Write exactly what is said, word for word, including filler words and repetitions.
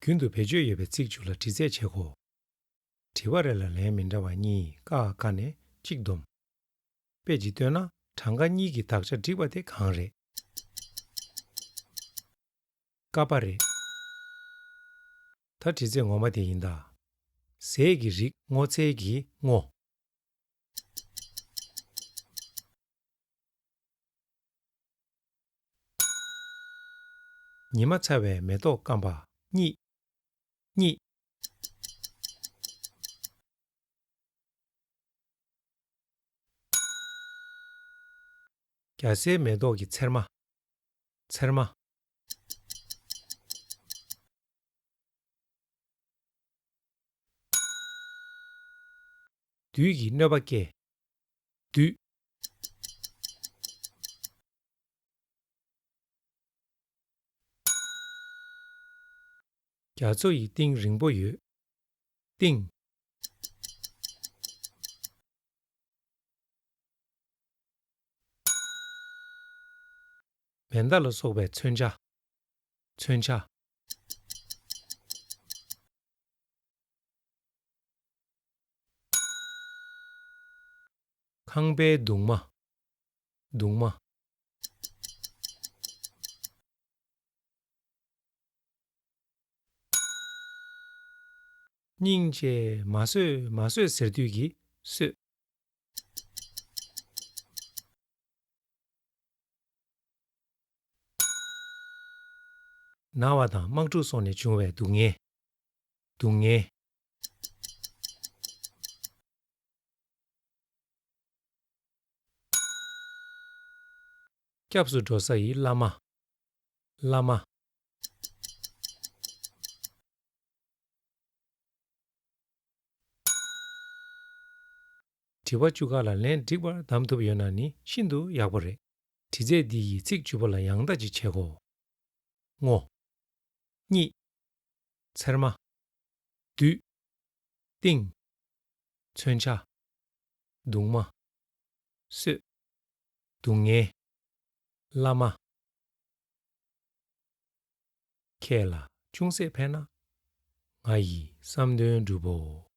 རྒྱུན་དུ་བེད་སྤྱོད་ཡོད་པའི་ཚིག་བཅུ་ལ་འདྲི་རྩད་བྱེད་དགོས། དྲི་བ་རེ་ལ་ལན་མི་འདྲ་བ་གཉིས། ཀ་ཁ་ནས་གཅིག་བསྡོམས། དཔེ་ཅིག་བཏོན་ན། གྲངས་ཀ་གཉིས་ཀྱི་དག་ཆ་འགྲིག་པ་དེ་གང་རེད། ཀ་པ་རེད། ད་འདྲི་རྩད་ངོ་མ་དེ་ཡིན་ད། ཟས་ཀྱི་རིགས། སྔོ་ཚལ་གྱི་སྔོ། ཉི་མ་ཚ་བའི་མེ་ཏོག་སྐམ་པ། གཉིད། གཉིད། རྒྱ་སེར་མེ་ཏོག་གི་ཚེར་མ། ཚེར་མ། བདུད་ཀྱིས་གནོད་པ་བསྐྱལ། བདུད། རྒྱ་མཚོ་ཡི་གཏིང་རིང་པོ་ཡོད། གཏིང་། མེ་མདའ་ལ་སོགས་པའི་མཚོན་ཆ། མཚོན་ཆ། ཁང་པའི་གདུང་མ། གདུང་མ། སྙིང་རྗེ། མ་བཟོད། མ་བཟོད་ཟེར་དུས་ཀྱི་བཟོད། ན་བ་དང་དམག་འཁྲུག་སོགས་ནས་བྱུང་བའི་སྡུག་བསྔལ། སྡུག་བསྔལ། སྐྱབས་སུ་འགྲོ་ས་ཡི་བླ་མ། བླ་མ། དྲི་བ་བཅུ་ཁ་ལ་ལན་འགྲིག་པར་གདམ་ཐུབ་ཡོད་ན་ནི་ཤིན་ཏུ་ཡག་པོ་རེད། དྲི་རྩད་འདི་ཡི་ཚིག་བཅུ་པོ་ལ་ཡང་ལྟ་ཅིག་བྱེད་དགོས། སྔོ། གཉིད། ཚེར་མ། བདུད། གཏིང་། མཚོན་ཆ། གདུང་མ། གསོད། སྡུག་བསྔལ། བླ་མ། ཁྱེད་ལ་ཅུང་ཟད་ཕན་ན། ང་ཡི་བསམ་དོན་འགྲུབ་བོ།